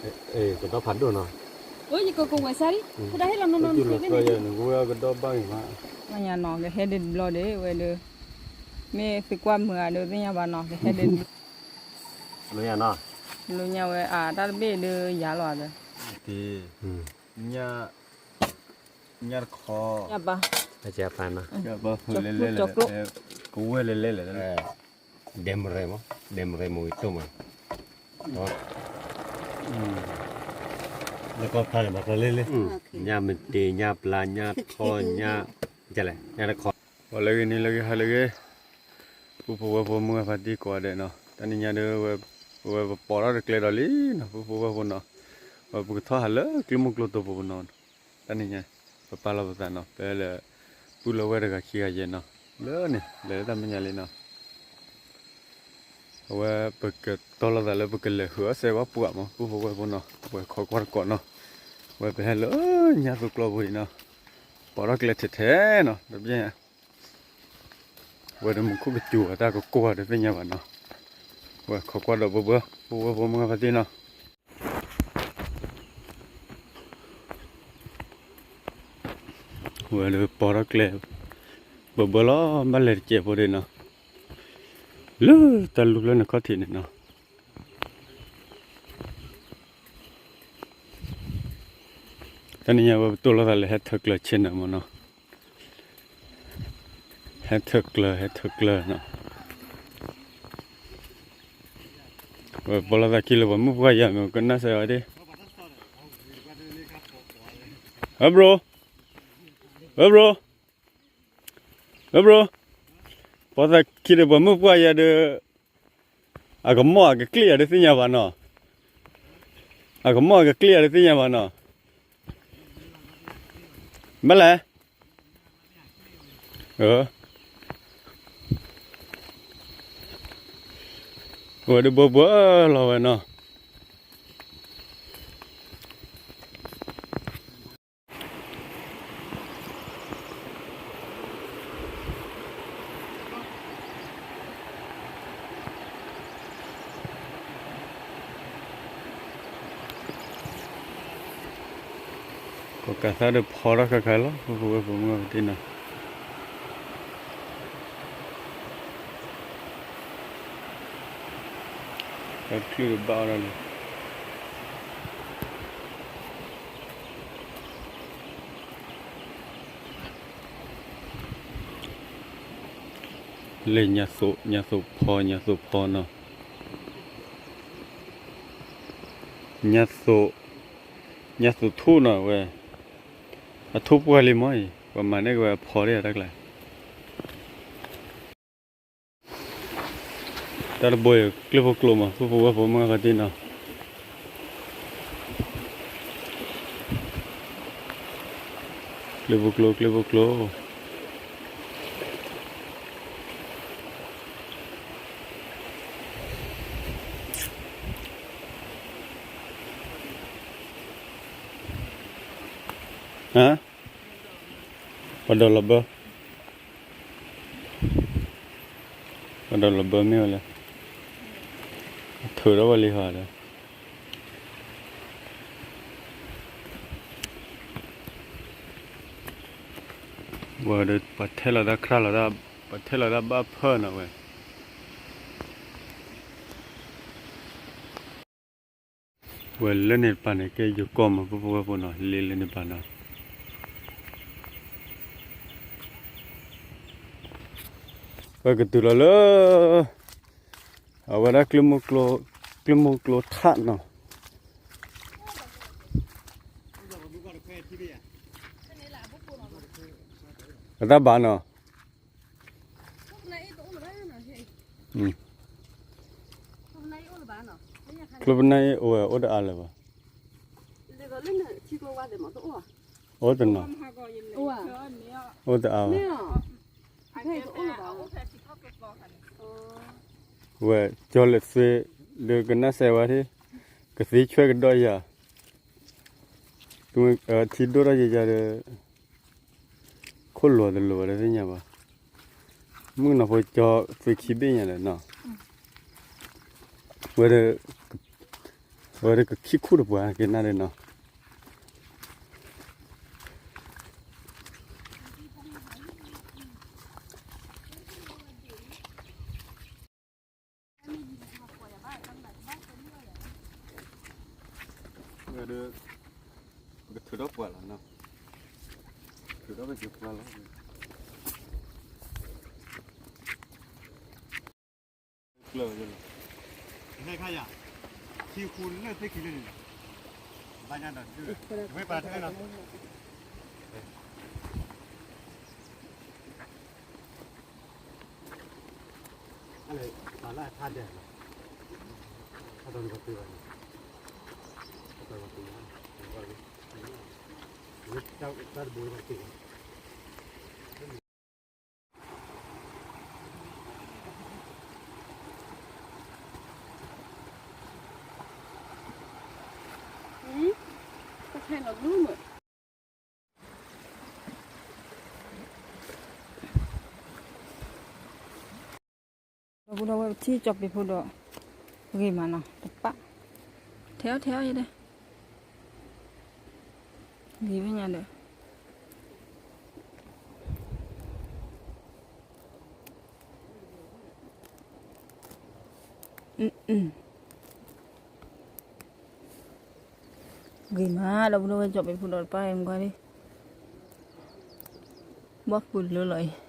ကဒီဖးဒိၣ်နီၤ, ယကကဝဲၤစၢ်လံ, ကဒၣ်ဟ့ၣ်လီၤနီၢ်နီၢ်နကဝဲၤ, ကဒီဘၣ်ဂ့ၤမး, မ့ၢ်ညါနီၤ ကဟဲဒ်တဘျီဒီး ဝဲဒီး, မ့ၢ်သုကွၢ်မုာ်ဧါဒီးသ့ၣ်ညါဘၣ်နီၤ ကဟဲဒ်တဘျီ, လၢညါနီၤ, လၢညါဝဲအတၢ်တဘ့ၣ်ဒီးယၤလီၤဒီး, ညါ, ညါတခီ, ညါပၢ်, ကဝဲၤလဲၤလဲၤလဲၤ, ဒဲမရဲမး, ဒဲမရဲမးဝံၤတိၢ်မး, လၢကီၢ်ဖျါန့ၣ် မၤကျီလ့လ့, ညါမတ့ၤ ညါပျၢ် ညါတခီ ညါ, လဲၣ် ညါတခီ, ပှၤလၢဂ့ၤန့ၣ်လၢဂ့ၤ ဟါလၢဂ့ၤ, ပုၢ်ဖိဝဲၢ်ဖိမုၢ်ဂၤဖါတံၢ်ကိးဂၤဒဲးနီၤ, တနံၤညါဒီး ဝဲပပိာ်ထီၣ်တကျဲဒီးလံနီၤ ပုၢ်ဖိဝဲၢ်ဖိနီၤ, ဝဲပကထီၣ်ဟးလၢကျိမိၢ်ကျိတိာ်ပူၤနီၤ, တနံၤညါ, ပပာ်လီၤပသးနီၤ ပလဲၤ, ပုၢ်လၢဝဲၢ်တဂၤခံဂၤယဲၢ်နီၤ, လၢန့ၣ် လဲၤလၢတၢ်မဲာ်ညါလံနီၤ အဝဲပကတီၢ်လိာ်သးလၢပကလဲၤဃုအီၣ်စဲးဝဲပှၢ်မး ပုၢ်ဖိဝဲၢ်ဖိနီၤ, ဝဲခိးကွၢ်တကိးနီၤ, ဝဲပဟဲလၢညါသူကျီပူၤဒံးနီၤ, ပိာ်ထီၣ်ကျဲထဲထဲနီၤ တဘျီညါ, ဝဲဒီးမူခိၣ်ကစူၤအတၢ်ကကိၢ်ဂၤတသ့ၣ်ညါဘၣ်နီၤ, ဝဲခိးကွၢ်ဒီးဘၢဘၢ ပုၢ်ဖိဝဲၢ်ဖိမုၢ်ဂၤဖါတံၢ်နီၤ ဝဲဒီးပိာ်ထီၣ်ကျဲ, ဘၢဘၢလီၤ ဘၣ်လဲၤတစဲးဖိဒံးနီၤ, လၢတၢ်လူၢ်လၢနခီၣ်ထံးန့ၣ်နီၤ, တနံၤညါဝဲပတိၢ်လိာ်သးလၢဟဲထၢကျၢၤ channel မးနီၤ, ဟဲထၢကျၢၤ ဟဲထၢကျၢၤနီၤ, ဝဲပိာ်လိာ်သးခံလၢပှၤမုၣ်ပှၢ်ယၤမ့ၢ်ကနၣ်စဲးဝဲဒၣ်, ဟဲ bro, ဟဲ bro, ဟဲ bro, ပိာ်သးခံဒီးပှၤမုၣ်ပှၢ်ယၤဒီး, အကမီၣ်အကကျ့ၣ်ယၤဒ်သ့ၣ်ညါဘၣ်နီၤ, အကမီၣ်အကကျ့ၣ်ယၤဒ်သ့ၣ်ညါဘၣ်နီၤ, မ့ၢ်လဲၣ်, ဝဲဒၣ်ဘၢဘၢလီၤဝဲနီၤ ကီၢ်ကးသၣ်ဒီးဖီထီၣ်ခါခါလီၤ ပုၢ်ဖိဝဲၢ်ဖိမုၣ်ဂၤဖါတံၢ်နီၤ, တၢ်တချုးတဘၣ်အီၤဒၣ်လံ လၢညါသိး ညါသိးဖီ ညါသိးဖီနီၤ, ညါသိး, ညါသိးထူၣ်နီၤဝဲ, အထူၣ်ပှၢ်လံမီၢ်အံၤ ပှၤမၤန့ၢ်က့ၤဝဲအဖီဒၣ်တၢ်ကျါ တၢ်တဘိအံၤ ကျ့ၣ်ဖိကျိမး ပုၢ်ဖိဝဲၢ်ဖိမုၣ်ဂၤဖါတံၢ်နီၤ, ကျ့ၣ်ဖိကျိ ကျ့ၣ်ဖိကျိ ဟါ, ပှၤဒီးလီၤဘၢ, ပှၤဒီးလီၤဘၢမ့ၢ်ဝဲလဲၣ်, ထုးထီၣ်ဝဲလံဟီဒီး ဝဲဒီးပှၤထဲလီၤတၢ်ခရၣ်လီၤ, ပှၤထဲလီၤတၢ်ဘၣ်ဖၢၣ်နီၤဝဲ ဝဲလၢန့ၣ်တပၤန့ၣ် ကဲယိၤကီၢ်မး ပုၢ်ဖိဝဲၢ်ဖိနီၤ လ့လၢန့ၣ်တပၤနီၤ, ပကတုၤလီၤလၢ အဝဲဒၣ် ကျ့မုၢ်ကျိထးနီၤ, အတၢ်ဘၣ်နီၤ ကျိပနၢ်အံၤ အိၣ်ဝဲ အိၣ်တအါလၢၤဘၣ်, အိၣ်တနီၤ, အိၣ်တအါဘၣ်, ဝဲကၠီလဲၤသွ့ ဒီးကနၣ်စဲးဝဲဒၣ်, ကသ့ဆွဲကဒီးယၤ, ထံဒိၣ်ထီၣ်ယၤယၤဒီး ခိၣ်လိၤတလိၤဘၣ်တသ့ၣ်ညါဘၣ်, မုၣ်ကနီၤဖိကၠီသွ့ခံဘ့ၣ်ညါဒီးနီၤ, ဝဲဒီး အဝဲဒၣ်ကခံခိၣ်တပှၢ်က့ၤနၣ်ဒ်နီၤ. ဝဲဒၣ် ပကထုးထီၣ်ပှၢ်လီၤနီၤ, ထုးထီၣ်ပက့ၤပှၢ်လီၤ. ကျၢၢ်ဝဲလီၤ, ဟဲခါယၤ, ခံဃူလၢသ့ၣ်ခံလၢန့ၣ်လီၤ, ဘၣ်ညါဒီးဒုး, ဝဲပာ်ထဲလီၤ. အလဲၤပာ်လၢအထါဒဲးလီၤ, ထါဒီးနကပ့ၤဘၣ်န့ၣ်, ထါဒီးနကပ့ၤဘၣ်, တၢ်တဘိဘၣ်တက့ၢ်. ဒီပုၢ်ဒီဝဲၢ်ပထံၣ်ကၠီၤပ့ၤဖိဒီး, ဂ့ၤမးနီၤ တပၣ်, ထဲအီၤထဲအီၤယဲဒၣ်, ဂ့ၤဖဲညါဒီး ဂ့ၤမး ဒီပုၢ်ဒီဝဲၢ် ကၠီၤပ့ၤဖိဒီးတပၣ်အံၤ မကွၢ်လံ, ဘီၣ်ပုၢ်လၢလီၤအံၤ.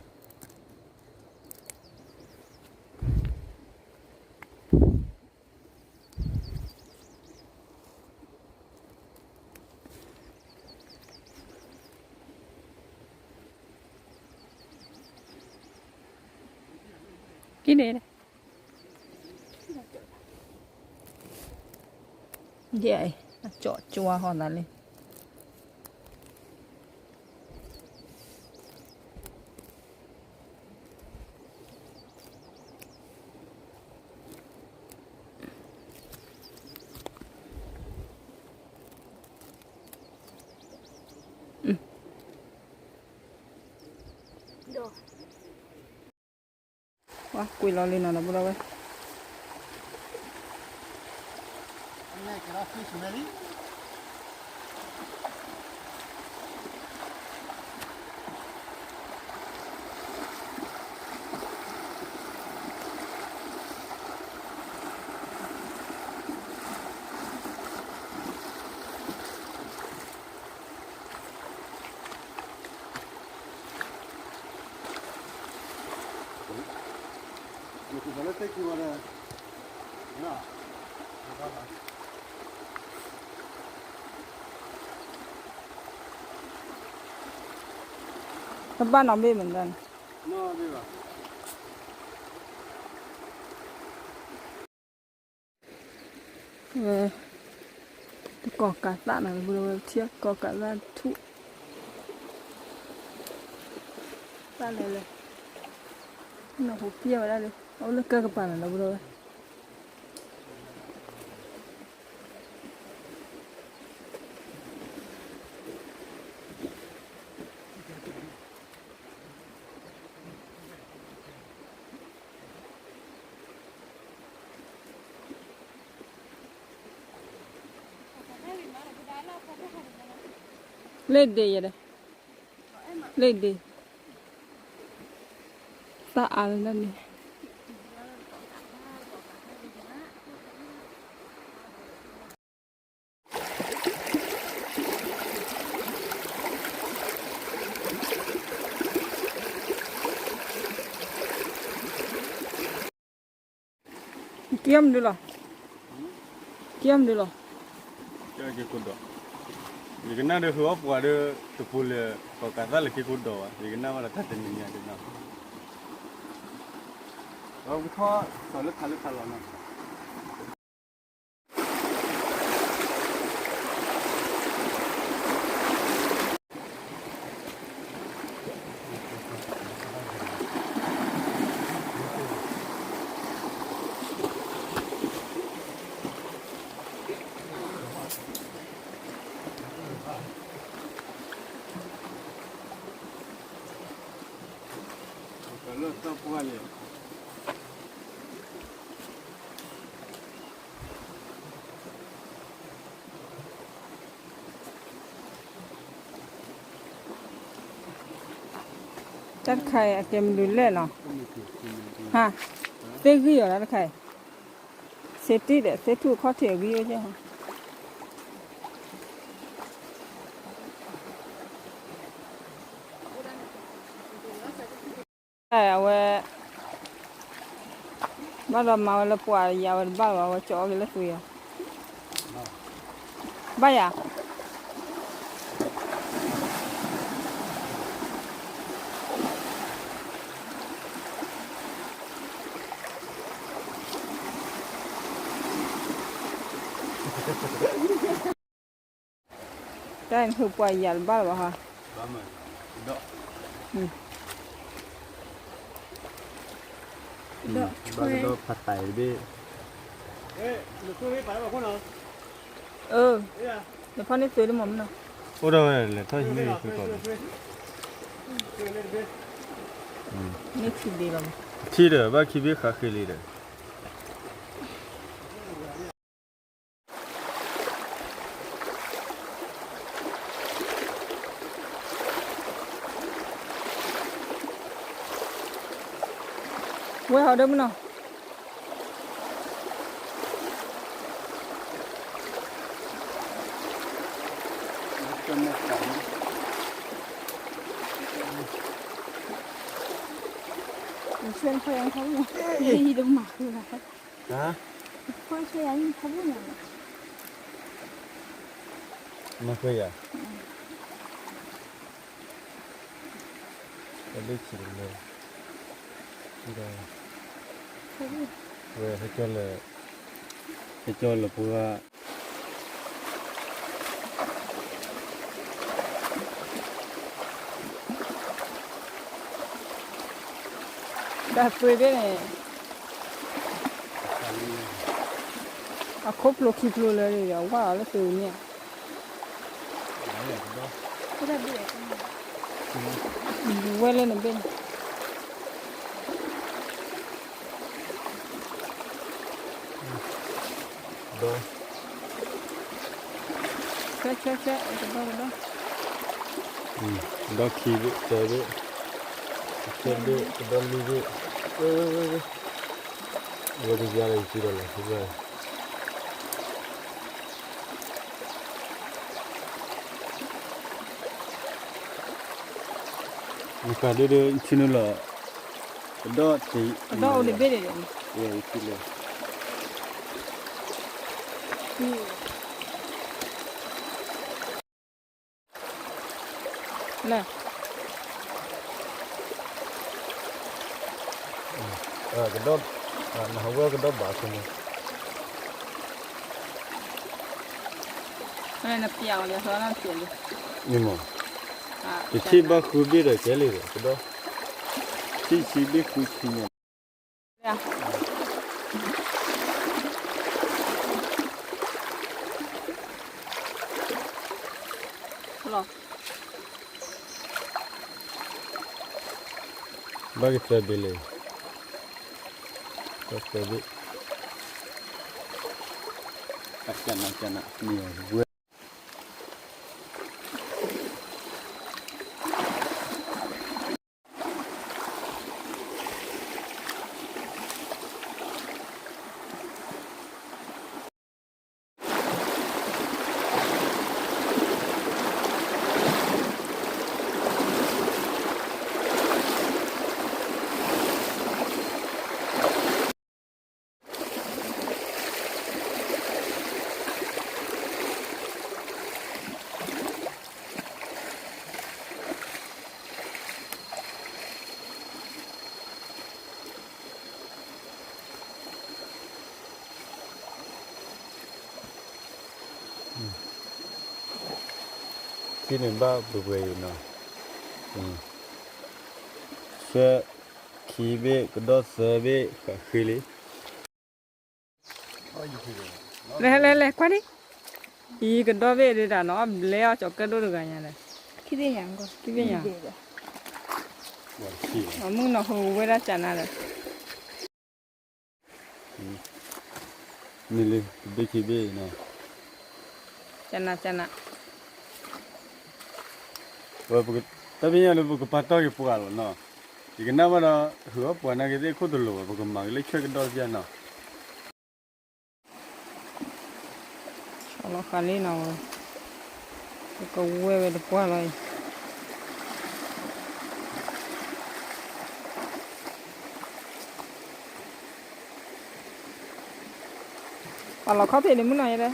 ကံၣ်န့ၣ်, ဒ်အံၤ အကၠီကၠွါဃီသးလံ. ဝါ ကွံာ်လီၤလံနီၤ ဒီပုၢ်ဒီဝဲၢ်. တဘၣ်နီၣ်ဘ့ၣ်မ့ၢ်ဒၣ်န့ၣ်, ဝဲ တကီၢ်ကးသၣ်နီၤ ဒီပုၢ်ဒီဝဲၢ် ထံကီၢ်ကးသၣ်ထူၣ်, သၣ်လဲၤလဲၤ, နီၢ်ဟူးပျဲၢ်ဝဲဒၣ်လံ အိၣ်လၢကၢၢ်ကပၤနီၤ ဒီပုၢ်ဒီဝဲၢ်. လ့ၣ်ဒ့ယဲဒၣ်, လ့ၣ်ဒ့, သၣ်အါလၢဒၣ်န့ၣ်. က့ၤမနုၤလီၤ, က့ၤမနုၤလီၤ, က့ၤက့ၤကိးဒီး, ယကနၣ်ဒီး ဟၢအီၣ်ပှၤဒီး တပူၤလဲၤ ကီၢ်ကးသၣ်လဲၤက့ၤကိးဒီးဘၣ် ယကနၣ်ဘၣ်ဒီး တၢ်တနံၤညါဒ်နီၤ, ဒီးပကထီၣ်စီၤလၢခါလၢခါလီၤနီၤ. လၢသီပှၢ်န့ၣ်. တၢ်တခါအံၤ အကဲမနုၤလဲၣ်နီၤ, ဟါ, သ့ၣ်ဂံၢ်အီၤတၢ်တခါအံၤ, သ့ၣ်တံၢ်ဒီး သ့ၣ်ထူၣ်ခီၣ်ထံးအဂံၢ်အိၣ်ကဲၢ်ဟီ, အဝဲ ဘၣ်ဒီးမၤဝဲလၢပှၤယၤဝဲတဘၣ်ဘၣ် အဝဲကၠီအီၣ်က့ၤလၢသွံးအီၤ, ဘၣ်ယၤ တၢ်အံၤနဃုပှၤယၤတဘၣ်လၢၤဘၣ်ဟါ, ဘၣ်ဒီးဖးသးတဘ့ၣ်, အၢ, နဖီၣ်န့ၢ်သွံးတမီၤမနီၤ, အိၣ်ဒီးဝဲလဲၤထီၣ်ဟံးန့ၢ်ဃုကီး, မ့ၢ်ခံဘ့ၣ်လီၤ, ထံၣ်ဒီး ဘၣ်ခံဘ့ၣ်ဃးဃ့လံဒီး ဝဲဟီဒၢမနီၤ, ဆွဲနခွဲးယၤခီဘိ, ယံၤဒိၣ်မး, ဟါ, ခွဲးဆွဲယၤခီဘိ, မခွဲးယၤ တၢ်ဒ့ၣ်ဆံးတလဲ, ဒီး ဝဲဟဲကၠီလၢ ဟဲကၠီလၢပှၤ တၢ်သွံးဘ့ၣ်န့ၣ် အခိၣ်ဖျိခံဖျိလၢာ်ဒီး ဝါအီၤလၢသုးန့ၣ်, ဝဲလၢနဘ့ၣ်န့ၣ် ဒီး ဆဲဆဲဆဲ ကဒီကဒီ, ကဒီခံဘ့ၣ် သၢဘ့ၣ်, ဆဲဘ့ၣ် ကဒီလွံၢ်ဘ့ၣ်, ဝဲတယါလၢယစုဒီးလီၤ နကးဒိၣ်ဒိၣ်ဆူနုာ်လီၤ, ကဒီ, ကဒီအိၣ်တဘ့ၣ်န့ၣ်, ဝဲအံၤထံၣ်လၢ လၢ ကဒီ, နဟးဝဲကဒီဘၣ်ဆူန့ၣ်, နပျးဝဲလၢသီနပျးလံ, မ့ၢ်မး, ယထံၣ်ဘၣ်ဃုဘ့ၣ်ဒီးကဲလံဒီး ကဒီ, ထံၣ်ဆံဘ့ၣ်ဃုဆံန့ၣ် ဘၣ်ကသၢဘ့ၣ်လဲၣ်, ကသၢဘ့ၣ်, ကနၤကနၤ မ့ၢ်ဝဲ ထံန့ၣ်ဘၣ်ပှဲၤပှဲၤအံၤနီၤ, ဆဲခံဘ့ၣ် ကဒီသၢဘ့ၣ် ဃးဃ့လံ လဲၤလဲၤလဲၤ ကွၢ်ဒံး, အံၤကဒီဘ့ၣ်ဒၣ်နီၤ ဘျဲအီၤကၠီၤကၢၣ်ဒိၣ်တဂၤညါဒီး, ခံဘ့ၣ်ညါ, မုၢ်နီၢ်ဟိဝဲဒၣ်ကနၤဒီး, မ့ၢ်လၢ တဘ့ၣ်ခံဘ့ၣ်နီၤ, ကနၤကနၤ, တၢ်ပညိၣ်လၢပကပာ်တီၢ်က့ၤပှၤလီၤနီၤ. ယကနၣ်ဘၣ်ဒီး ဟုးအီၣ်ပှၤနာ်က့သ့ၣ်ခိၣ်တလိၤဘၣ် ပကမၤကလၢဆှဲကဒီးတပျၢ်နီၤ. ဆီလီၤဃာ်လံနီၤ, ပကဝဲၢ်ဝဲတပှၢ်လီၤအံၤ. ပာ်လီၤခီၣ်ဖံးန့ၣ်မုၢ်နီၤယဲဒၣ်.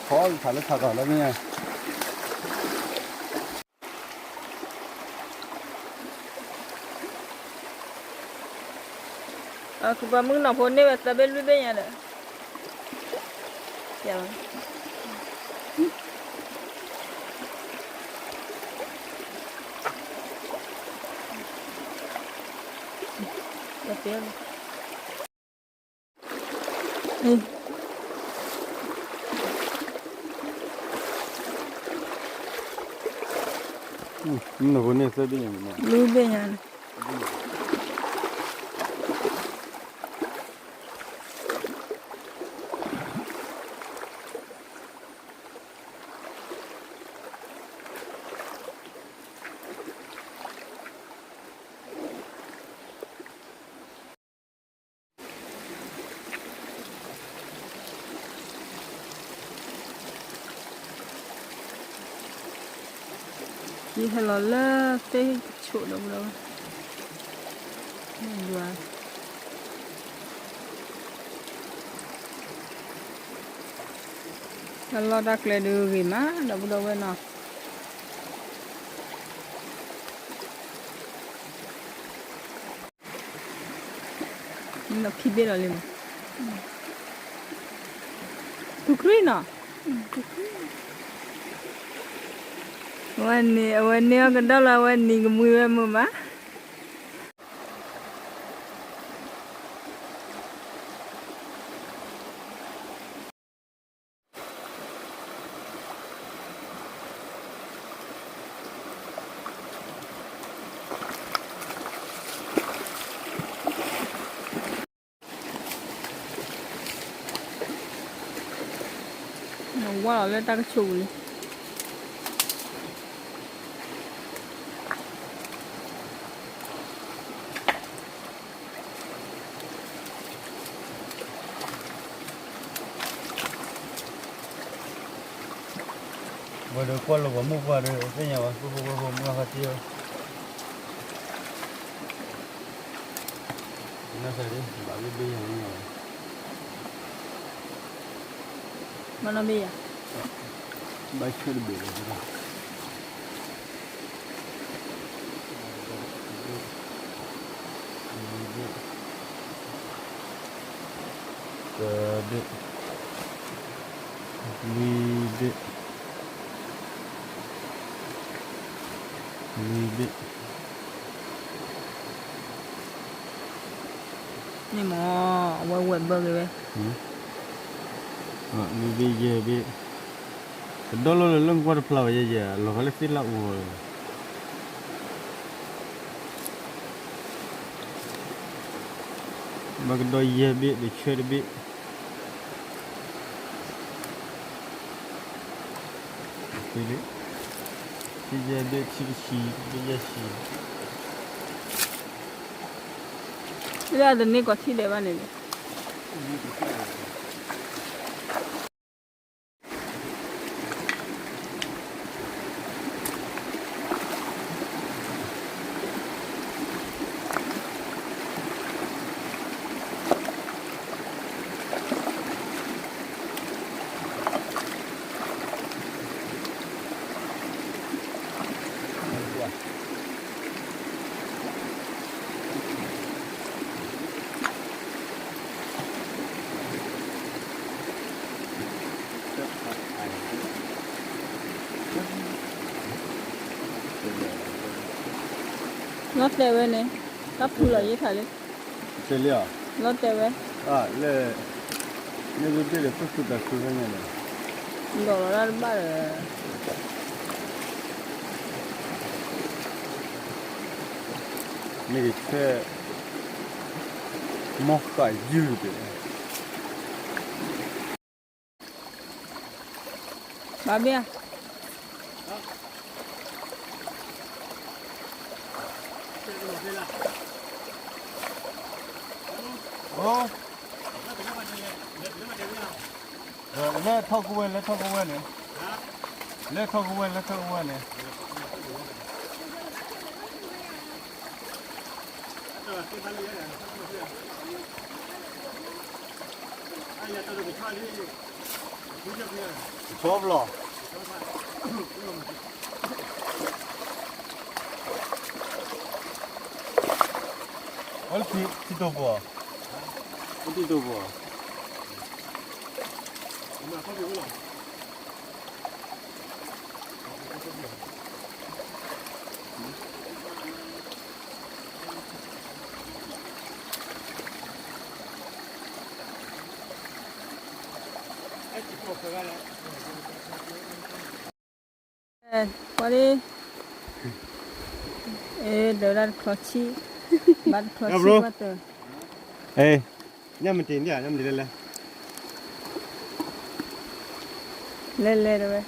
ခီလၢထးလၢထးကီၢ်လၢမ့ၢ် အကပၤမုၣ်ကနီၤဖိန့ၢ်ဝဲသၢဘ့ၣ်လွံၢ်ဘ့ၣ်ညါဒီး ပျဲလီၤ. မုၣ်ကနီၤဖိန့ၢ်သၢဘ့ၣ်ညါန့ၣ်, လွံၢ်ဘ့ၣ်ညါန့ၣ်. ယဟဲလီၤလၢသ့ၣ်ကဆိးဒီးပဒီး, ယွၤ, တၢ်လီၢ်တၢ်ကျဲဒုးဂ့ၤမး ဒီပုၢ်ဒီဝဲၢ်နီၤ. လီၤခံဘ့ၣ်လီၤလံမး, ထူခရံၣ်နီၤ, အဝဲန့ၣ် အဝဲန့ၢ်အီၣ်ကဒီးလီၤ အဝဲနံၤကမှံဝဲမုာ်မး. ဝါလီၤလၢတၢ်ကဆိးပူၤလံ. ဝဲဒီးကွၢ်လီၤပှၤမိၢ်ပှၢ်ဒီး သ့ၣ်ညါဝဲ ပုၢ်ဖိဝဲၢ်ဖိမုၢ်အဖါတံၢ်ဝဲ, ကနၣ်စၢ်ဒ် ဘၣ်လၢဘ့ၣ်ယၤန့ၣ်ညါဝဲ, မနီၣ်ဘ့ၣ်ယၤ, ဘၣ်ဆၢတဘ့ၣ်လီၤ, ဘ့ၣ်, ဘ့ၣ်, တဘ့ၣ်, လွံၢ်ဘ့ၣ်, လွံၢ်ဘ့ၣ်. န့ၣ်မ့ၢ် အဝဲဝဲၢ်ဘၢဂ့ၤဝဲ, လွံၢ်ဘ့ၣ်ယဲၢ်ဘ့ၣ်, ကဒီလီၤလၢလၢကွၢ်တဖျါဝဲယဲၢ်ယဲၢ် အလီၤဂာ်လၢသ့ၣ်လၢအူဝဲ, ဘၣ်ကဒီယဲၢ်ဘ့ၣ် ဒီးဆၢတဘ့ၣ် လၢ ဆံယဲၢ်ဘ့ၣ် ဆံတဆံ ဘ့ၣ်ယဲၢ်ဆံ, လၢအတန့ၢ်ကီးထံၣ်ဒဲးဘၣ်န့ၣ်လီၤ. လီၤတဲာ်ဝဲန့ၣ်, တၢ်ဖုလီၤယံၤခါလံ, တဲလံဧါ, လီၤတဲာ်ဝဲ, လၢ, လၢဘ့ၣ်ဘ့ၣ်ဒီး ပၢ်ဃုတၢ်ဃုဝဲညါန့ၣ်, လီၤလီၤတၢ်တဘၣ်ဒီး မ့ၢ်ကဆဲး မီၢ်ဃာ်ယုၢ်တဘ့ၣ် ဘၣ်ဘ့ၣ်ဧါ, လဲၤထီၣ်ကဝဲၤ လဲၤထီၣ်ကဝဲၤန့ၣ်, လဲၤထီၣ်ကဝဲၤ လဲၤထီၣ်ကဝဲၤန့ၣ် ကဆီဘျီ, အထံတိာ်ပူၤ, အထံတိာ်ပူၤ, ပှၤလံ, ဒၢးဒၣ်တချီဆံ, ဘၣ်တချီဆံဘၣ်တၢၢ်, ညၣ်မတံၤ ညၣ်မတံၤလဲၣ်လဲၣ်, လဲၤလဲၤတဝဲ,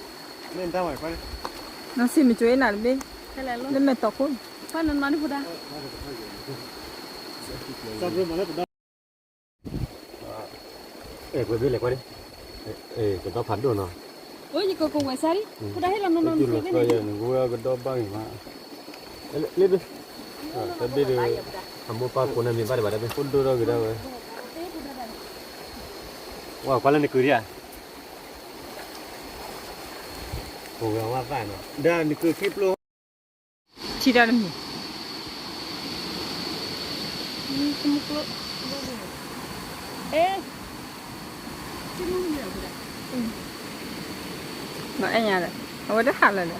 နီၢ်စံးမ့ၢ်ကၠိအ့နၤတဘ့ၣ်, လၢမဲာ်တီခိၣ်, ပှၤဘ့ၣ်လဲၤကွၢ်ဒံး, ကဒီဖးဒိၣ်နီၤ, ကဒီဘၣ်ဂ့ၤမး, လၢဘ့ၣ်, အမိၢ်ပၢ်ဖိန့ၣ်မ့ၢ်ဘၣ်ဒံးဘၣ်တဘ့ၣ်, အိၣ်ဒိၣ်ထီၣ်ဂ့ၤဒၣ်ဝဲ, ဝဲကွၢ်လၢနကုၤဒံးဧါ, ပဝဲဝါသၣ်နီၤ ဒီးနကုၤခံပျိ ထံတၢ်တမံၤ, မ့ၢ်အဲၣ်ညါဒီး အဝဲတဟးလၢၤဒီး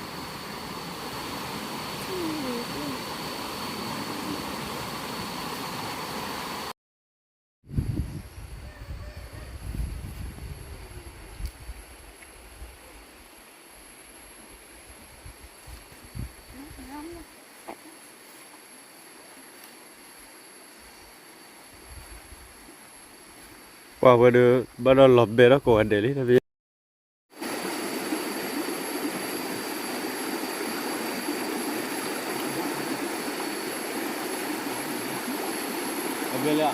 ပှၤဝဲဒီး ဘၣ်ဒီးလီၤဘဲထီၣ်ကိးဂၤဒဲးလံ တၢ်ဘ့ၣ် အဘဲလၢ,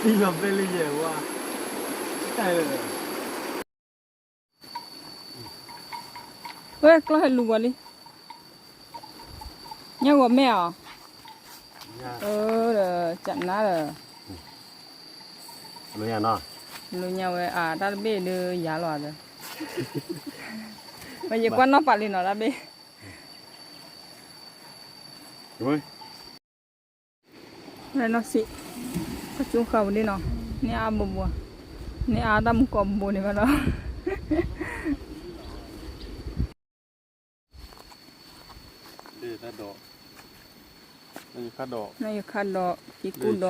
လီၤဘဲလၢယဲၢ်ဝါ, တၢ်လၢ ဝဲကျီၢ်ဟဲလူၤဝဲလံ, ညၣ်ဂီၤမဲၢ်အီၤ, အၢ, ကနါဒီး, လိာ်ညါဝဲအတၢ်တဘ့ၣ်ဒုးယၤလီၤဒီး, ယကွၢ်နီၣ်ပာ်လံနီၤတၢ်ဘ့ၣ် နီၢ်စံး, ခီကၠိဃာ်ဝဲဒၣ်နီၤ, န့ၢ်အါဘိဘိ, န့ၢ်အါတၢ်မူကီၢ်ဘိန့ၣ်ဘၣ်ဒီး, နီၢ်ယခါဒီး, ကံကူၣ်ဒီး, ဒီပုၢ်ဒီ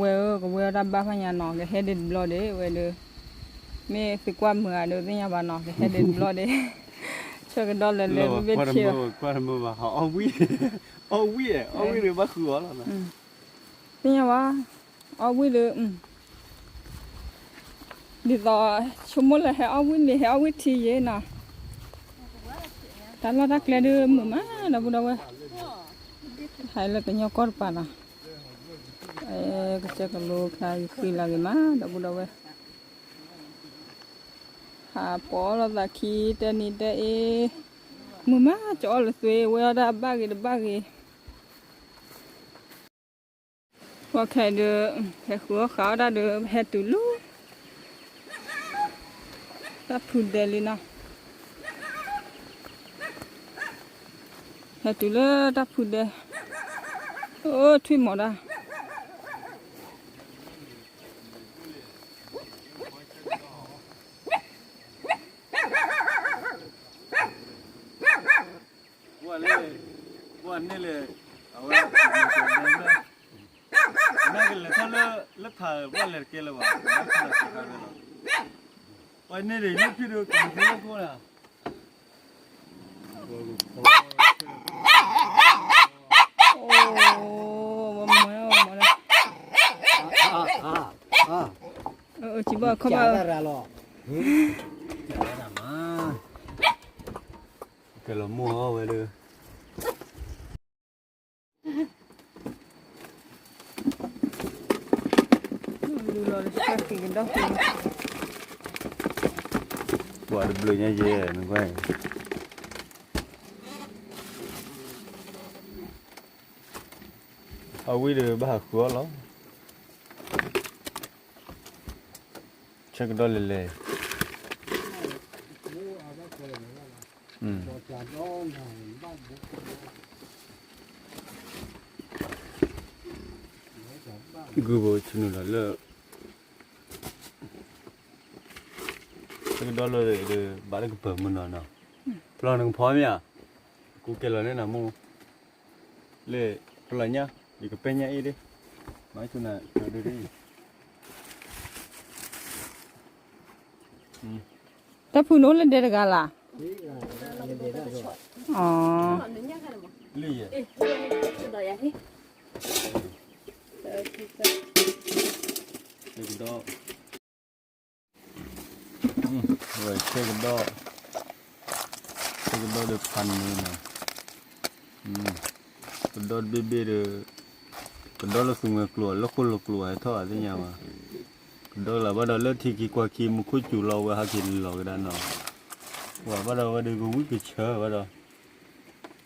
ဝဲၢ်ဧၢ, ကဝဲၢ်အီၣ်တၢ်ဘၣ်ဖးညါနီၤ, ကဟဲဒံးတဘျီဒံးဝဲဒီး, မ့ၢ်သုကွၢ်မုာ်ဧါဒီးသ့ၣ်ညါဘၣ်နီၤ, ကဟဲဒံးတဘျီဒံး, ဆၢကဒီးလဲၤလဲၤဘ့ၣ်ဘ့ၣ်ထံးလီၤ, အီၣ်ဝံၣ်, အီၣ်ဝံၣ်, အီၣ်ဝံၣ်န့ၣ်ဘၣ်ဃုာ်အီၤလီၤ, သ့ၣ်ညါဘၣ်, အီၣ်ဝံၣ်ဒီး, ဒ်သိး, ဆိကမိၣ်လၢဟဲအီၣ်ဝံၣ်န့ၣ် ဟဲအီၣ်ဝံၣ်ထံယဲနီၤ, တၢ်လီၢ်တၢ်ကျဲဒုးမုာ်မး ဒီပုၢ်ဒီဝဲၢ်, ဟဲလၢကညီကီၢ်တပၤနီၤ, ကစၢၢ်ကလိခါဃံလၤဂ့ၤမး ဒီပုၢ်ဒီဝဲၢ်, ဟးပိာ်လိာ်သးခံတဲနံၤတဲအ့, မုာ်မး ကအီၣ်လၢသွ့ ဝဲအီၣ်တၢ်ဘၣ်ဂ့ၤတဘၣ်ဂ့ၤ ပှၤခဲအံၤဒီး, ဟဲဃုအီၣ်ဃုအီၣ်တၢ်ဒီး ဟဲတုၤလၢ တၢ်ဖုဒဲလံနီၤ, ဟဲတုၤလၢတၢ်ဖုဒဲ, အိၣ်ထွံၣ်မီၤတၢ် ပှၤလၢ, ပှၤန့ၣ်လဲၣ်, အဝဲ, နကလဲၤထီၣ်လၢ, လၢထး ပှၤလဲၤတကဲလၢၤဘၣ်, ပှၤန့ၣ်ဒီး လၢဖံးဒီးကီးဖိလၢခိၣ်န့ၣ်, ဘၣ်ခီဘၣ်လီၤ, ကဲလီၤမိၢ်အီၣ်ဝဲဒီး ပှၤတဘျုးညါယဲ နကွၢ်, အဝံၤဒီးဘၣ်ဟးဃုအီၣ်လီၤ, ဆၢကဒီးလဲၤလဲၤ ဂုၢ်ဘိဆူနုာ်လီၤလၢ ဆၢကဒီးလၢဒီး ဘၣ်လၢကပၢၤမုၢ်နီၤနီၤ, ဖျီနကဖီမ့ၢ်ဧါ, ကူကဲလီၤန့ၣ်နမိၢ်, လၢဖျီညါ ယကပဲညါအ့ၣ်ဒ့, မၤဆူနၤဒ့ဒ့, တၢ်ဖုနအိၣ်လၢဒဲတဂၤလၢ်, လၢယဲ, ဆဲကဒီး, ဆဲကဒီး, ဆဲကဒီးဒီးဖးန့ၣ်နီၤ, ကဒီးတဘ့ၣ်ဘ့ၣ်ဒီး, ကဒီးလၢသူငွဲကျိၤ လၢဃိၣ်လီၤကျိၤ ဟဲထီၣ်သ့ၣ်ညါဘၣ်, ကဒီးလၢဘၣ်ဒီးလၢထံခံကွၢ်ခံ မူခိၣ်စူၤလီၤဝဲဟးက့ၤလီၤကဒါနီၤ, ဝဲဘၣ်ဒီးဝဲဒီးကဝံၣ်ကဆၢဘၣ်ဒီး,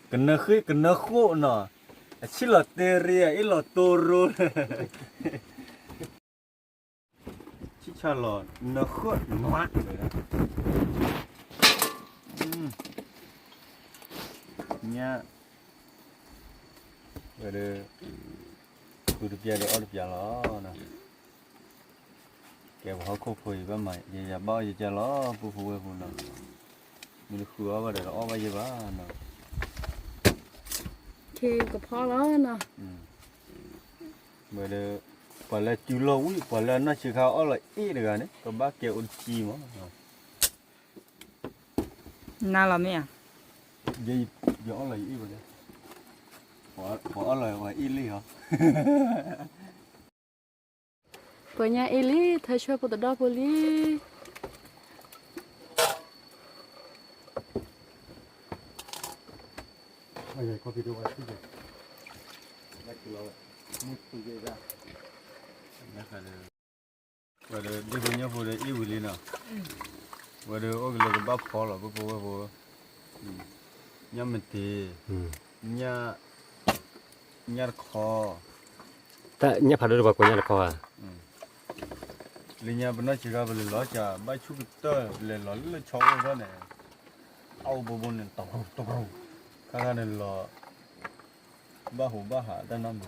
ကနၢဃ့ကနၢဃိနီၤ, အဆံၣ်လီၤတ့ရ့ အအ့ၣ်လီၤတိရိ, ဆံၣ်ဆါလီၤ နၢဃိနမး, ညါ, ဝဲဒီး, ဃုတပျၢ်ဒီးအီၣ်တပျၢ်လီၤ, ကဲပှၤဟီၣ်ခိၣ်ဖိအံၤဘၣ်မး ယယၤဘၣ်အီၣ်ယကၢ်လီၤ ပုၢ်ဖိဝဲၢ်ဖိနီၤ, မ့ၢ်တဃုအီၣ်ဘၣ်ဒီးတအီၣ်ဘၣ်ယဲဘၣ်နီၤ, ကဖီလီၤနီၤ, ဝဲဒီး, ပှၤလၢစူၤလီၤဝံၣ် ပှၤလၢအနီၢ်ဆံးခါအီၣ်လီၤအ့ၣ်တဂၤန့ၣ် ကဘၣ်ကဲအိၣ်တကံမး, နၤလီၤမ့ၢ်ဧါ, ယအီၣ်လီၤယအ့ၣ်ဝဲ, ပှၤအီၣ်လီၤပှၤအ့ၣ်လံဟီ, ပှၤညါအ့ၣ်လံ ထၢဆွဲဖိတဒီဖိလံ ဝဲဒီးဒ်ဖိညၣ်ဖိဒီးအ့ၣ်ဝံၤလံနီၤ, ဝဲဒီးအိၣ်ကလၢကဘၣ်ဖီလီၤ ပုၢ်ဖိဝဲၢ်ဖိ, ညၣ်မတ့ၤ, ညၣ်, ညၣ်တခီ, ညၣ်ဖးဒိၣ်တပှၤကိးညၣ်တခီဧါ, လၢညါပနီၢ်ဆံးခါပလဲၤလီၤကၢ် ဘၣ်ဆူၣ်ကတၢၢ် ပလဲၤလီၤလၢဆီအိၣ်ထီၣ်န့ၣ်, အအိၣ်ဘိဘိန့ၣ် တရူးတရူး, ခါခါန့ၣ်လီၤ ဘၣ်ဟူးဘၣ်ဟးတၢ်နီတမံၤ,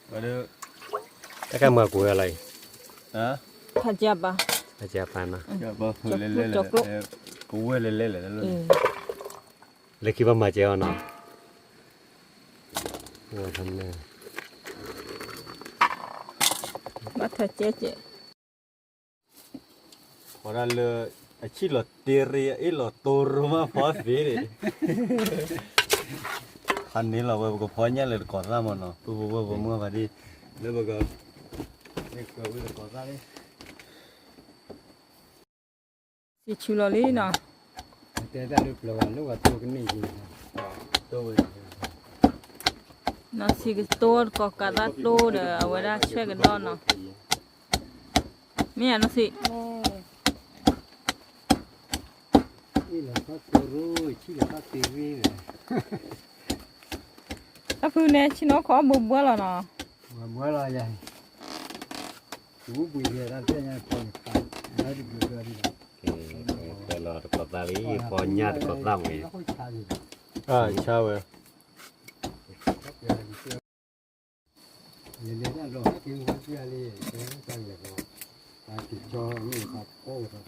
ဝဲဒီး, တၢ်ကမၤကွံာ်ဝဲလီၤအံၤ, ဖးကၢ်ပၤ, ဖးကၢ်ပၤနီၤ, ကဝဲလဲၤလဲၤလဲၤ, လၢခံဘၣ်မၤစၢၤအီၤနီၤ, ဘၣ်ထီၣ်ကဲကဲ ဖီဒၣ်လၢ အဆံၣ်လီၤတ့ရ့ အအ့ၣ်လီၤတိရိမးဖီသ့န့ၣ်, ဖးန့ၣ်လီၤဝဲ ပကဖီညၣ်လၢတကိးသၣ်မးနီၤ ပုၢ်ဖိဝဲၢ်ဖိမုၣ်ဖါတံၢ်, လၢပက, န့ၣ်ကဝဲတကိးသၣ်န့ၣ် စံးဆူလီၤလံနီၤ, တဲတၢ်လၢပျၢၤဝဲ လၢဝဲတိကန့ၢ်က့ၤ, နီၤစံးကတိၤတကိးကးသၣ်တိဒီး အဝဲဒၣ်ဆွဲကဒီးနီၤ, မ့ၢ်ဧါနီၤစံး, အ့ၣ်လီၤသၣ်တိရိ ဆံၣ်လီၤသၣ်တ့ရ့, တၢ်ဖုန့ၣ် ဆ့ၣ်နီၤခိးအီၣ်ဘှီဘှီလီၤနီၤ, ဘှီဘှီလီၤယၤ, ကဝူပှ့ၤယဲတၢ်တဲညါဖီန့ၣ်, လၢတဘျီဘျီဒ်လီၤ, လီၤတကိးသၣ်လံ ဖီညၣ်တကိးသၣ်ဝဲ, ဆါဝဲ လၢလၢတၢ်ဒီးဟဲက့ၤဝဲက့ၤလံ, တၢ်က့ၤကၠီမ့ၢ်သးကိးဝဲသးကိး,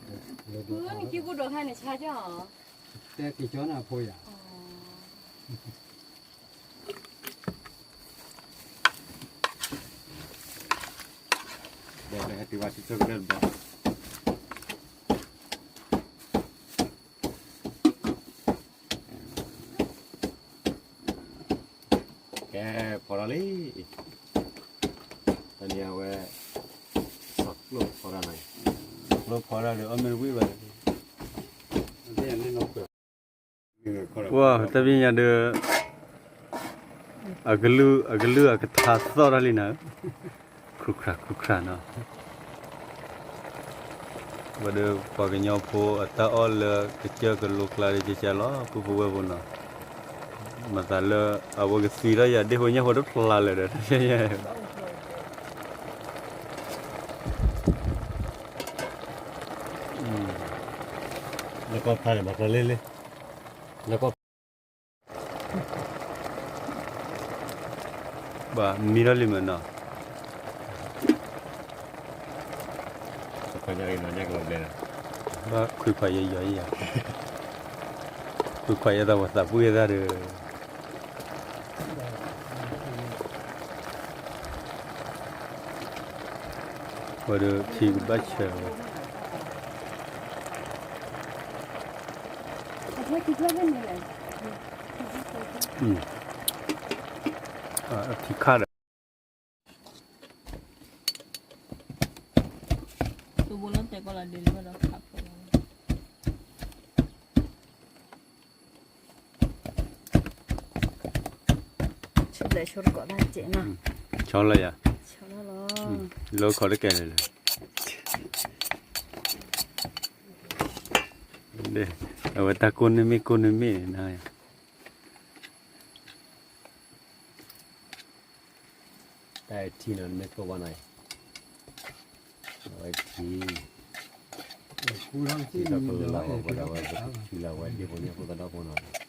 တဲက့ၤကၠီနၤဖိယၤ, ဒီးဟဲတုၤဝဲဆံဆၢကတၢၢ်တဘျီ, ကဲ, ဖီထီၣ်လံ, န့ၣ်အဝဲ စီၤကျိဖီဒၣ်န့ၣ်, စီၤကျိဖီဒၣ်ဒီး အီၣ်မ့ၢ်တဝံၣ်ဘၣ်, ပှၤတၢ်ပညိၣ်ဒီး အကလုၢ်အကထါသီၣ်တၢ်လံနၤ, ခူၣ်ခရၣ်ခူၣ်ခရၣ်နီၤ. ဝဲဒီးပှၤကညီဖိအတၢ်အီၣ်လၢကစၢၢ်ကလိကျါဒီး ကကလီၤ ပုၢ်ဖိဝဲၢ်ဖိနီၤ, မၤသးလၢ အဝဲကသံထီၣ်ယၤ ဒ့ၣ်ဖိညၣ်ဖိတဖျါလၢာ်ဒီး တၢ်ဆဲညါ လၢကီၢ်ဖျါန့ၣ် မၤကျီလ့လ့, လၢကီၢ် ဘၣ်မံထီၣ်လံမ့ၢ်နီၤ, ဘၣ်ခွံခွါယဲယီၤယဲယၤ, ခွံခွါယဲသးဝဲသးပှၢ်ယဲသးဒီး ဝဲဒီးထံကဘၣ်ဆၢဝဲ, ထံခါဒီး ဆီလီၤယၤ, လၢခီတကဲလၢာ်လၢာ်, အဝဲတၢ်ကိၢ်န့ၢ်မ့ၢ်ကိၢ်န့ၢ်မ့ၢ်န့ၣ် တၢ်ထံနီၤ နမ့ၢ်ကိၢ်ဘၣ်နီၤ, အဝဲထံ, ထံဒီးကလီၤဝဲဒီး ဝဲပကဆူလၢဝဲဒ့ၣ်ဖိညၣ်ဖိသဒီဖိနီၤ,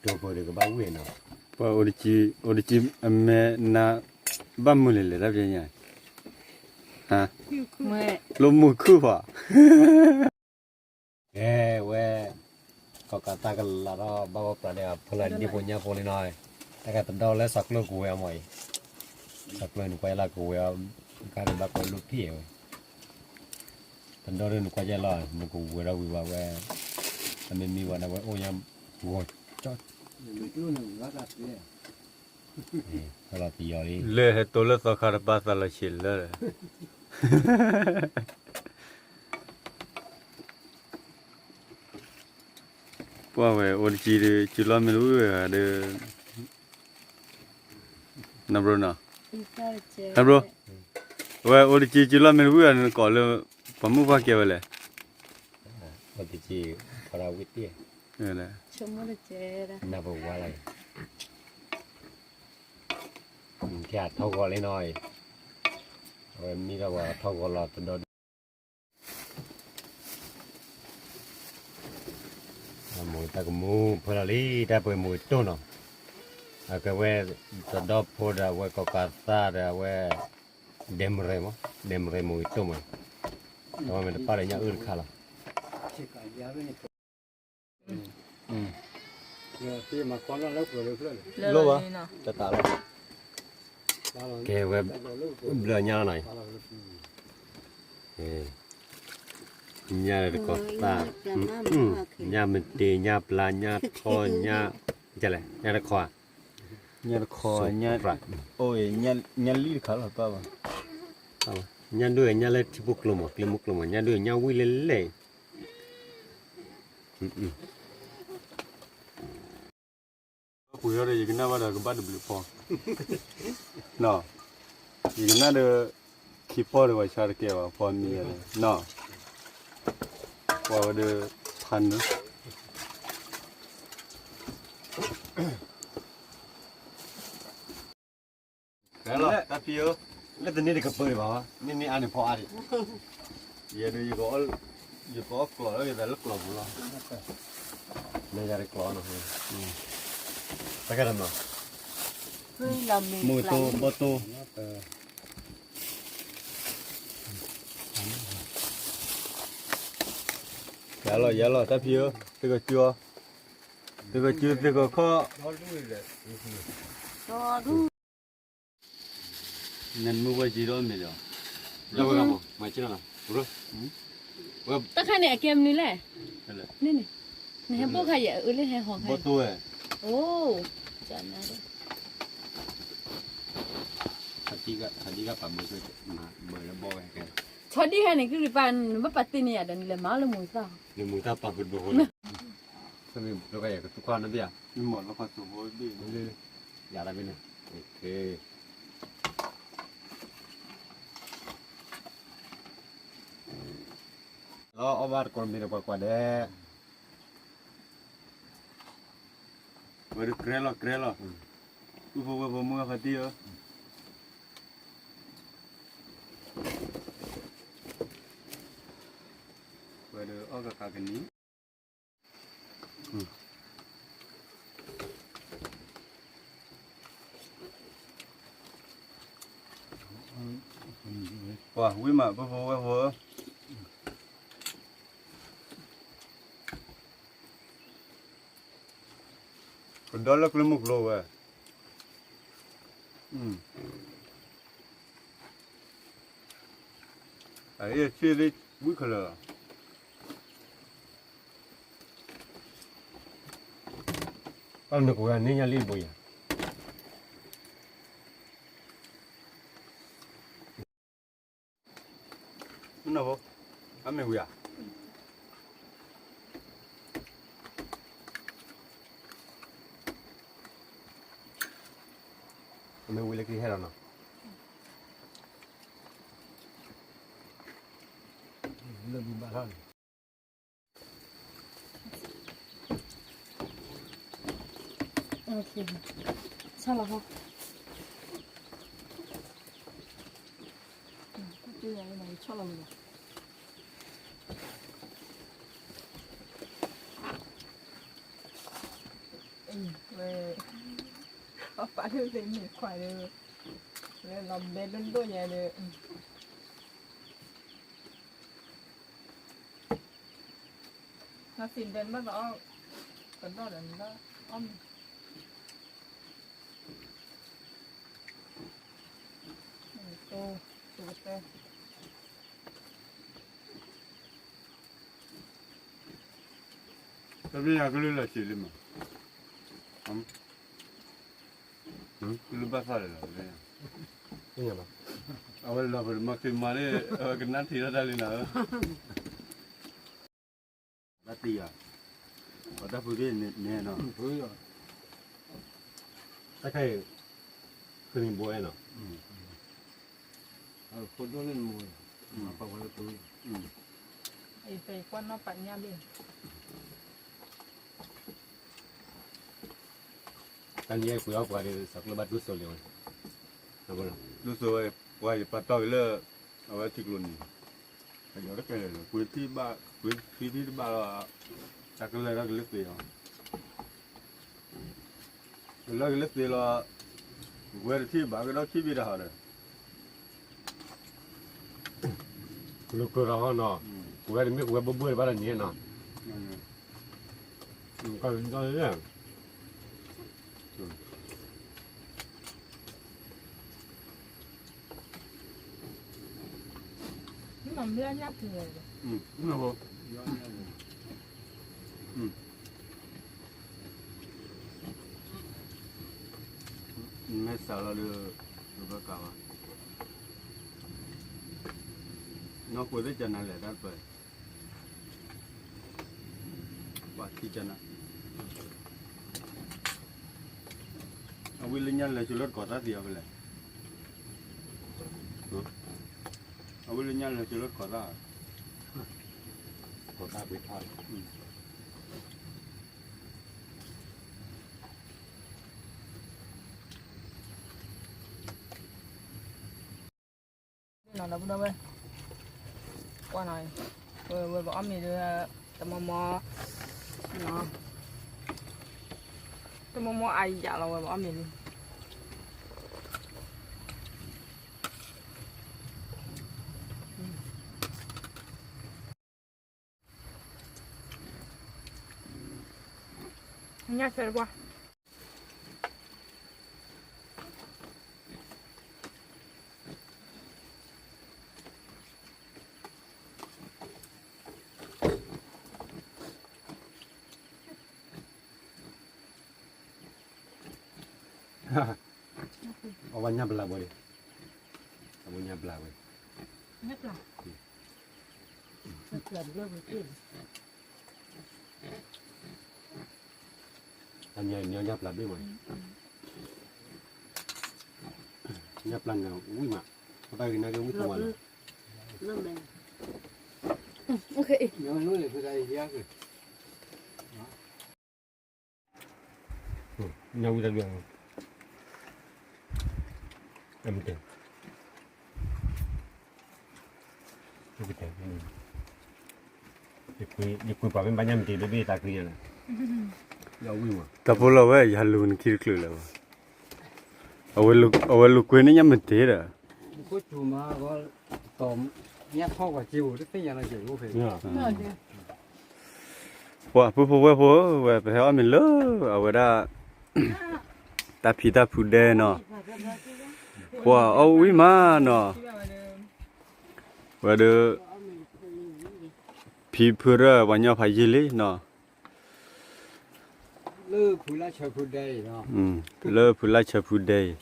တိၢ်ပၢၢ်ဒီးကဘၣ်ဝံၣ်နီၤ, ပှၤအိၣ်တကံ, အိၣ်တကံအမဲနၤ, ဘၣ်မုာ်လံလဲၣ် တၢ်ပညိၣ်, လိၣ်မုာ်ခုၣ်ဖး ကဲဝဲ, ကီၢ်ကးသၣ်ကလးထီၣ်ဘၣ်ဝဲပျၢ်ဒီး ဖီလာ်ဒ့ၣ်ဖိညၣ်ဖိလံနီၤ, တၢ်ကတဒီလၢစီၤကျိကဝဲၤအီၤမ့ၢ်အံၤ, စီၤကျိန့ၣ်ကွၢ်လၢကဝဲၤအီၤ, ကါဒံးဘၣ်ကွဲးလိၣ်ဖံးဝဲ, တဒီဒ်နကွၢ်ကဲလီၤ နကဝဲၤထီၣ်ဝံၤဝဲဝဲ, အမ့ၢ်မံဝဲဒၣ်ဝဲအိၣ်ညါ, ဂီၤကၠီ, ဖဲလီၤတယီၤလံ လၢဟဲတိလၢသီခါတပၤသးလီၤဆံးလၢ ပှၤဝဲအိၣ်တကံဒီး စုလီၢ်မ့ၢ်တဝံၣ်ဝဲဂၤဒီး, နဘျိနီၤ, နဘျိ, အဝဲအိၣ်တကံစုလီၢ်မ့ၢ်တဝံၣ်ဂၤန့ၣ် နကိးလၢ ပှၤမုၣ်ပှၢ်ကဲဝဲလဲၣ်, အိၣ်တကံ, ဖီဒၣ်ဝံၣ်တ့ၢ်, နပဝါလီၤ, ကဲထီၣ်ဂီၤလံနီၤ, အဝဲမံထီၣ်ဂီၤထီၣ်ဂီၤလီၤတဒီဒ် မိၢ်တၢ်ကမူဖဲလီၤလံ တၢ်ပှဲၤမိၢ်ကတိၢ်နီၤ, အကဲဝဲ တဒီဖိဒီးအဝဲကီၢ်ကးသၣ်ဒီးအဝဲ ဒဲမရဲမး ဒဲမရဲမိၢ်ကတိၢ်မး, တဝဲမ့ၢ်တပၣ်ဒီးညၣ်အုၣ်တခါလီၤ, လိၣ်ဘၣ်, တတးလီၤ, ကဲဝဲ ဘျၢညၣ်လီၤနီၤ, ညၣ်လၢတကီၢ်သၣ်, ညၣ်မတ့ၤ ညၣ်ပျၢ် ညၣ်ထီ ညၣ်, လဲၣ် ညၣ်တခီဧါ, ညၣ်တခီ, အိၣ်, ညၣ်လံၣ်တခါလီၤပၣ်ဘၣ်, ညၣ်ဒိၣ်ညၣ်လၢထံဖိကျိမး ကျ့မိၢ်ကျိမး ညၣ်ဒိၣ်ညၣ်ဝံၣ်လဲၣ်လဲၣ် ပှ့ၤထီၣ်ဒီး ယကနၣ်ဘၣ်ဒီးကဘၣ်တဘျုးဖီ, ယကနၣ်ဒီး ခံဖီဒီး ပှၤဆါတကဲဘၣ် ဖီမံၤယၤဒီး နီၤ, ပှၤဝဲဒီး ဖးနုာ် တၢ်ဖံးဧၢ, လၢတန့ၢ်တကပၢၤဒံးဘၣ်, မ့မ့ၢ်အါန့ၣ်ဖီအါဒံး, ယဲဒၣ် ယကအီၣ်ကျီၢ်လၢယသးလၢကျီၢ်ပူၤလီၤ, မ့ၢ်ယၤတကျီၢ်နီၤ, တၢ်ကဲတမၤ, မူတိၢ်ဘီၣ်တိၢ်, ယၤလီၤ ယၤလီၤ တၢ်ဖံးဧၢ, သုကစုအီၤ, သုကစုသုကခီၣ် နမုၢ်ဝဲကံဒီးမ့ၢ်ဒီး, တၢ်ခါန့ၣ် အကဲမနုၤလဲၣ်, န့ၣ်န့ၣ်, နဟဲဘိၣ်ခါယဲၢ်အၢလၢဟဲဟီၤခါ, ဘီၣ်တိၢ်ဝဲ, အိၣ်, ကနၤဒီး, ဆီဒံၣ်ဂၤပာ်ဘၢ မၤဘၢလၢဘီဝဲကဲ, ဆီဒံၣ်ဂၤန့ၣ် ကရံၣ်ပာ် နဘၣ်ပာ်တ့ၢ်န့ၢ်ယၤဒီး နလဲၤမၤလၢမိၢ်သၣ်, လဲၤမိၢ်သၣ်ပာ်ဃုာ်တဘိဃိန့ၣ်, မ့ၢ်ဘျီကယဲၢ်ကသူၣ်ခွါနဘၣ်ဧါ, မ့ၢ်လီၤခီသူၣ်ဖိဘ့ၣ်, ယၤတၢ်ဘ့ၣ်န့ၣ်, လီၤအီၣ်ဘၣ်တကိးမ့ၢ်တကွၢ်ကွၢ်ဒဲး, ဝဲဒုးကြဲလီၤကြဲလီၤ, ပုၢ်ဖိဝဲၢ်ဖိမုၣ်အဖါတံၢ်ဧၢ, ဝဲဒုးအီၣ်ကကးကနံၤ, ပှၤဝံၣ်မး ပုၢ်ဖိဝဲၢ်ဖိဧၢ, ကဒီလၢကျိမုၢ်ကျိဝဲ, အအ့ၣ်ဆ့ၣ်သ့ၣ်ဝံၣ်ခဲလၢာ်လီၤ, အန့ၣ်ကဝဲန့ၣ်ညါလံဘိယၤ မ့ၢ်နီၢ်ဖိ, အမ့ၢ်ဝံၤဧါ, အမ့ၢ်ဝံၤလၢခံဟဲလီၤနီၤ, လၢဘံဘၣ်ထီၣ်န့ၣ် ဆီလီၤဟီ, ဆီလီၤဝဲလီၤ, ဝဲ, ပၢ်ပၢ်လၢသ့ၣ်မ့ၢ်ခွါဒီး, လၢလီၤဘဲဒိၣ်ဒိၣ်ညါဒီး နသ့ၣ်ဒဲးဘၣ်သးအီၣ်, ကဒီၣ်ဒီးနဘၣ်အီၣ်မ့ၤ, တိၢ်, တိၢ်ကတၢၢ်, တမ့ၢ်ယၤကလုၢ်လီၤဆံးလံမး, ကလုၢ်ဘၣ်သၣ်လၢာ်လီၤ, အဝဲလီၤပမၤက့ၤမၤလၢ အဝဲကနၣ်ထံၣ်ထီၣ်တၢ်လံနၤဧၢ, ဘၣ်တံၢ်ယၤ, ပှၤတၢ်ဖုသ့ၣ်န့ၣ်နီၤ, တၢ်ခဲအံၤ, ဃ့န့ၢ်ဘိအဲၣ်နီၤ, ဖိဒိၣ်န့ၣ်မူ, ပှၤလၢဖု, အံၤပကွၢ်နီၣ်ပာ်ညၣ်ဘ့ၣ် တၢ်နံၤအံၤပှ့ၤအီၣ်ပှၤဒီး စးကျိးဘၣ်ဒူစိၤလံဝဲ, ဒူစိၤဝဲ, ပှၤယပာ်တီၢ်က့ၤလၢ အဝဲထံကျိနံၤ, အယီၤတကဲလၢာ်လီၤ, ကွ့ထံဘၣ်, ကွ့ထံထံတဘၣ်လီၤ, တၢ်ကလၢာ်ထီၣ်က့ၤလၢသ့ၣ်အီၤ, ကလၢာ်က့ၤလၢသ့ၣ်လီၤ, ဝဲတထံၣ်ဘၣ်ကဒီးထံၣ်ဘ့ၣ်တၢ်ဟီဒီး ကလိာ်ကျိာ်ထီၣ်ဟီနီၤ, ကဝဲတမ့ၢ်ကဝဲဘိဘိတဘၣ်ဒီးန့ၣ်နီၤ, ကီၢ်လၢ, မ့ၢ်စးလီၤဒီး, ဘၣ်ကးဘၣ်, နီၢ်ကွဲးသ့ၣ်ကနၤလဲၣ်တၢ်တပၢၢ်, ပှၤထံကနၤ, အဝဲလၢညါလဲၤဆိလၢတကီၢ်သၣ်သ့ၣ်အီၤဖဲလဲၣ်, အဝဲလၢညါလဲၤဆိလၢတကီၢ်သၣ်, ကီၢ်သၣ်ပှ့ၤထီၣ်လံ နီၤဒီပုၢ်ဒီဝဲၢ်, ကွၢ်နီၤ, ဝဲပအီၣ်မ့ၤဒီး, တမီမီ, တမီမီအယၣ်လီၤဝဲပအီၣ်မ့ၤလံ. ညၣ်ဆၢတပှၢ် အဝဲညၣ်ပလၢ်ဘီဒံး, ညၣ်ပျၢ်ဝဲ, တၢ်ညါညၣ်ပျၢ်ဘ့ၣ်မး, ညၣ်ပျၢ်န့ၣ်ဝံၣ်မး, ပတၢ်ဂ့ၤနာ်က့ဝံၣ်တဝါလီၤ, ညၣ်ဝံၣ်တၢ်ဒုး, အမတ, ယကွံာ်ပှၤမ့ၢ်ဘၣ်ညၣ်မတ့ၤဘ့ၣ်ဘ့ၣ်တၢ်ကံၢ်ညါလၢ, တၢ်ဖိလီၤဝဲယဟးလူၤနခံတချုးလၢၤဘၣ်, အဝဲလူၤကွံာ်န့ၣ်ညၣ်မတ့ၤဒီး ပှၤပုၢ်ဖိဝဲၢ်ဖိဝဲ ပဟဲအီၣ်မ့ၤလၢ အဝဲဒၣ် တၢ်ဖံးတၢ်ဖုဒဲနီၤ, ပှၤအီၣ်ဝံၣ်မးနီၤ, ဝဲဒီး ဖံဖုရၢၣ်ပှၤညီဖးယံာ်လံနီၤ, လၢဖုလၢဆၢဖုဒဲအံၤ,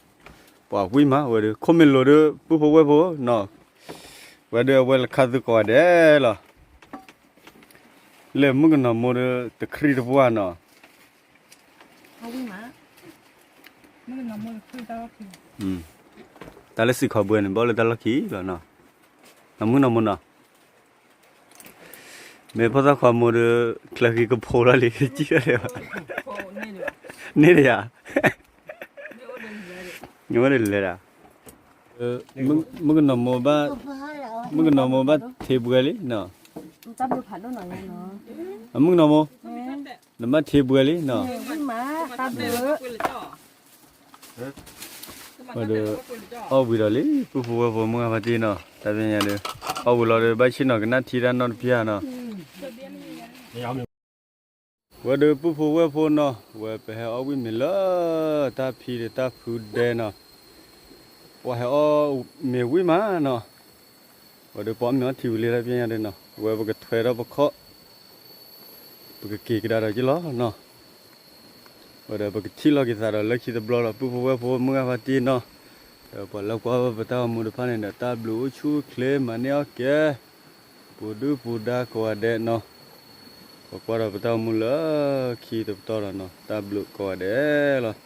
ပှၤဝံၣ်မးဝဲဒီး ခိၣ်မ့ၢ်လိၤဒီး ပုၢ်ဖိဝဲၢ်ဖိနီၤ, ဝဲဒီးအဝဲလၢခါသုကိးဂၤဒဲးလီၤ, လၢမုၣ်ကနီၤမိၢ်ဒီး တခရံၣ်တပှၢ်နီၤ, တၢ်လၢစံးခီဘှဲန့ၣ် ဘၣ်လၢတၢ်လီၢ်ခံလီၤနီၤ, နီၢ်မုၣ်နီၤမိၢ်နီၤ, မ့ၢ်ဖိသၣ်ခွါမိၢ်ဒီး ချၢဃံကဖိလီၤလံ ကံၣ်လီၤဒဲးဘၣ်, န့ၣ်ဒယၤ, နအိၣ်ဒီးလဲၤဒၣ်, မုၣ်ကနီၤမိၢ်ဘၣ်, မုၣ်ကနီၤမိၢ်ဘၣ်ထံးဘှဲလံနီၤ, မုၣ်ကနီၤမိၢ်, နဘၣ်ထံးဘှဲလံနီၤ, ဒီး အီၣ်ဝံၤဒီးလံ ပုၢ်ဖိဝဲၢ်ဖိမုၢ်ဂၤဖါတံၢ်နီၤ, တၢ်ဖဲညါဒီး အီၣ်ဝံၤလီၤဒီး ဘၣ်ဆ့ၣ်နီၤကနၣ်ထံတၢ်နီတဖၣ်နီၤ, ဝဲဒီးပုၢ်ဖိဝဲၢ်ဖိနီၤ, ဝဲပဟဲအီၣ်ဝံၣ်မ့ၤလၢ တၢ်ဖံးဒီးတၢ်ဖုဒဲနီၤ, ပှၤဟဲအီၣ်မ့ၤဝံၣ်မးနီၤ, ဝဲဒီးပှၤအီၣ်မ့ၤအီထံဝံၤလံ တၢ်ဖဲညါဒီးနီၤ, ဝဲပကထွဲဒီးပခီၣ် ပကက့ၤကဒါဒီးက့ၤလီၤနီၤ, ဝဲဒီးပကထံၣ်လိာ်က့ၤသးဒီးလၢခံတဘျီလီၤ ပုၢ်ဖိဝဲၢ်ဖိမုၢ်ဂၤဖါတံၢ်နီၤ, ဒီးပှၤလၢကွၢ်ပတၢ်ဂီၤမူတဖၣ်န့ၣ်ဒီး တၢ်ဘျုးအိၣ်ဆူၣ်အိၣ်ချ့ မၤန့ၢ်အီၣ်ကဲ ပူၤဒုၣ်ပူၤဒါကိးဂၤဒဲးနီၤ, ပကွၢ်ဒီးပတၢ်ဂီၤမူလၢခံတပတီၢ်ဒီးနီၤ, တၢ်ဘျုးကိးဂၤဒဲးလီၤ.